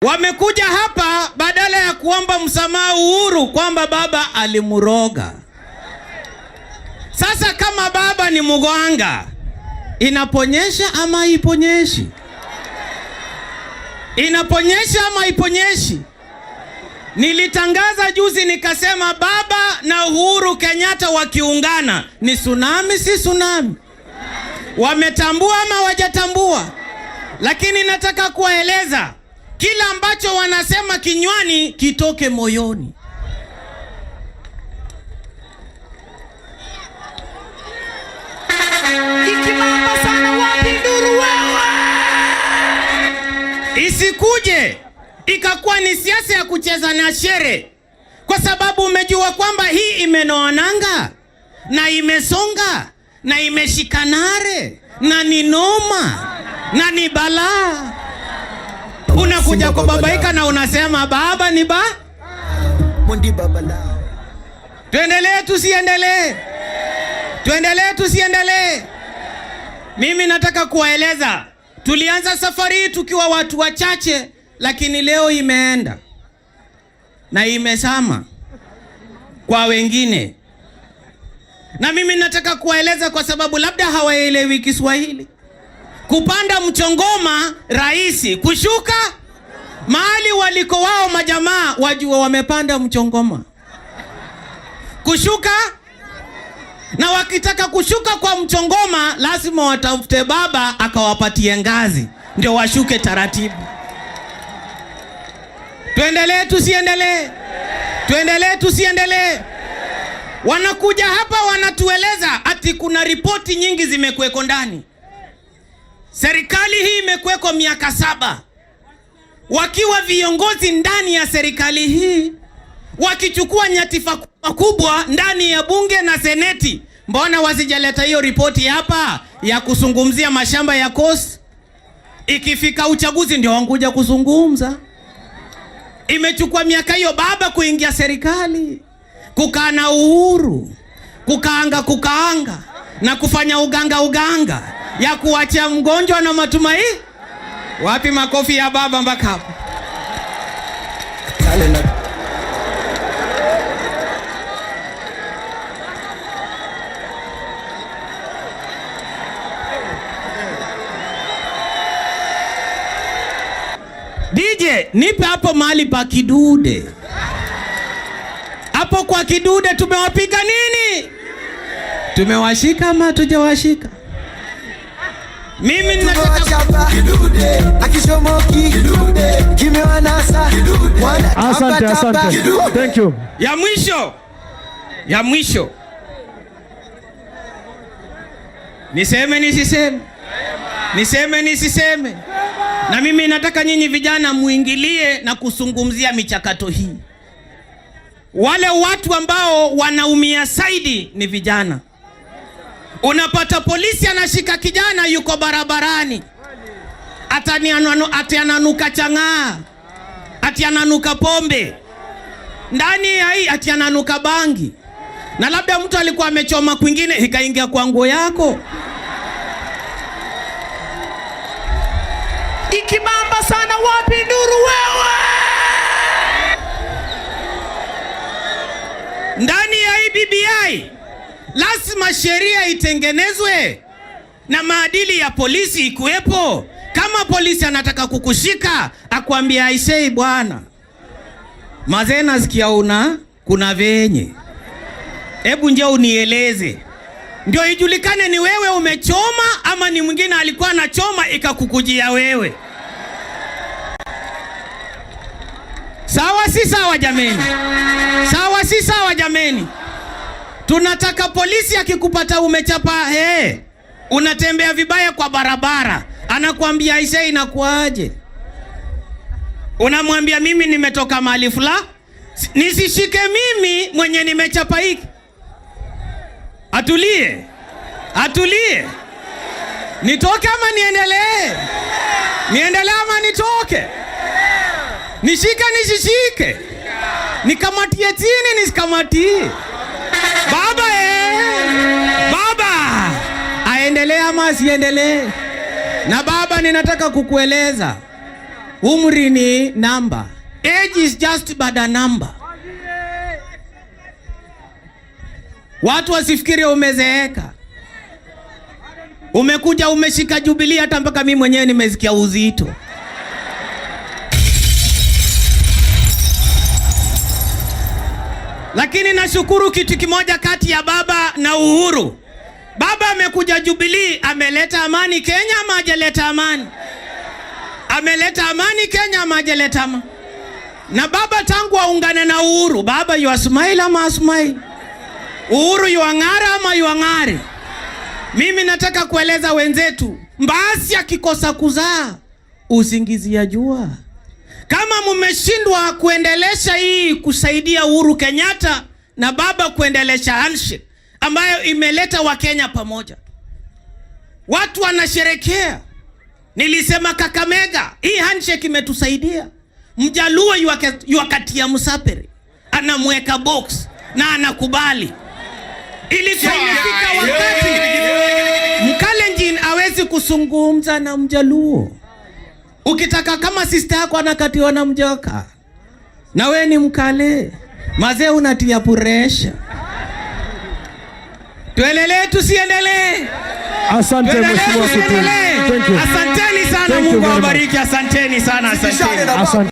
Wamekuja hapa badala ya kuomba msamaha Uhuru kwamba baba alimuroga. Sasa kama baba ni mganga, inaponyesha ama iponyeshi? Inaponyesha ama iponyeshi? Nilitangaza juzi nikasema baba na Uhuru Kenyatta wakiungana ni tsunami, si tsunami? Wametambua ama hawajatambua? Lakini nataka kuwaeleza kila ambacho wanasema kinywani kitoke moyoni. Ikibamba sana wapi nduru wewe? Isikuje ikakuwa ni siasa ya kucheza na shere, kwa sababu umejua kwamba hii imenoa nanga na imesonga na imeshikanare na ni noma na ni balaa. Unakuja kubabaika na unasema baba ni ba. Mondi baba lao. Tuendelee tusiendelee? Tuendelee tusiendelee? Mimi nataka kuwaeleza, tulianza safari hii tukiwa watu wachache, lakini leo imeenda na imesama kwa wengine. Na mimi nataka kuwaeleza kwa sababu labda hawaelewi Kiswahili. Kupanda mchongoma rahisi, kushuka mahali waliko wao majamaa wajua wamepanda mchongoma, kushuka na wakitaka kushuka kwa mchongoma lazima watafute baba akawapatie ngazi ndio washuke taratibu. Tuendelee tusiendelee? Tuendelee tusiendelee? Wanakuja hapa wanatueleza ati kuna ripoti nyingi zimekuweko ndani. Serikali hii imekuweko miaka 7, wakiwa viongozi ndani ya serikali hii wakichukua nyadhifa kubwa ndani ya bunge na seneti. Mbona wasijaleta hiyo ripoti hapa ya kuzungumzia mashamba ya Coast? Ikifika uchaguzi ndio wankuja kuzungumza. Imechukua miaka hiyo baba kuingia serikali, kukaa na Uhuru, kukaanga kukaanga na kufanya uganga uganga ya kuachia mgonjwa na matumaini. Wapi makofi ya baba mpaka hapo? DJ, nipe hapo mahali pa kidude. Hapo kwa kidude tumewapiga nini? Tumewashika ama hatujawashika? Mimi ninataka kidude, akishomoki kidude, kimewanasa. Asante, asante. Thank you. Ya mwisho. Ya mwisho. Niseme nisiseme? Niseme nisiseme? Na mimi nataka nyinyi vijana muingilie na kuzungumzia michakato hii. Wale watu ambao wanaumia zaidi ni vijana. Unapata polisi anashika kijana yuko barabarani, ati ananuka chang'aa, ati ananuka pombe, ndani ya hii ati ananuka bangi, na labda mtu alikuwa amechoma kwingine ikaingia kwa nguo yako. Ikibamba sana wapi nduru wewe? Ndani ya hii BBI lazima sheria itengenezwe na maadili ya polisi ikuwepo. Kama polisi anataka kukushika akwambia aisei bwana, mazee nasikia una kuna venye, hebu njoo unieleze, ndio ijulikane ni wewe umechoma ama ni mwingine alikuwa anachoma ikakukujia wewe. Sawa si sawa jameni? Sawa si sawa jameni? Tunataka polisi akikupata umechapa, hey, unatembea vibaya kwa barabara, anakuambia aisee, inakuaje? Unamwambia mimi nimetoka mahali fulani, nisishike mimi mwenye nimechapa hiki. Atulie, atulie. Nitoke ama niendelee? Niendelee ama nitoke? Nishike nisishike? Nikamatie chini nisikamatie? Baba! Baba! Aendelee ama asiendelee? Na baba, ninataka kukueleza Umri ni namba. Age is just but a number. Watu wasifikiri umezeeka. Umekuja umeshika Jubilee, hata mpaka mimi mwenyewe nimesikia uzito. Lakini nashukuru kitu kimoja kati ya baba na Uhuru. Baba amekuja Jubilee, ameleta amani Kenya ama hajaleta amani? Ameleta amani Kenya ama hajaleta amani? Na baba tangu aungane na Uhuru, baba you are smile ama smile? Uhuru you ang'ara ama you ang'are? Mimi nataka kueleza wenzetu, mbasi akikosa kuzaa usingizia jua. Kama mumeshindwa kuendelesha hii kusaidia Uhuru Kenyatta na baba kuendelesha handshake ambayo imeleta Wakenya pamoja, watu wanasherekea. Nilisema Kakamega, hii handshake imetusaidia. Mjaluo yuakatia Msapere anamweka box na anakubali. Ilikuwa imefika wakati Mkalenjin hawezi kuzungumza na Mjaluo. Ukitaka kama sister yako anakatiwa na mjoka na we ni Mkale, mazee unatia puresha. Tuendelee tusiendelee? Asante Tuendelee Mheshimiwa Kitui. tusiendelee? Thank you. Asanteni sana, Thank you Mungu very much. awabariki. Asanteni sana, asanteni. Asante.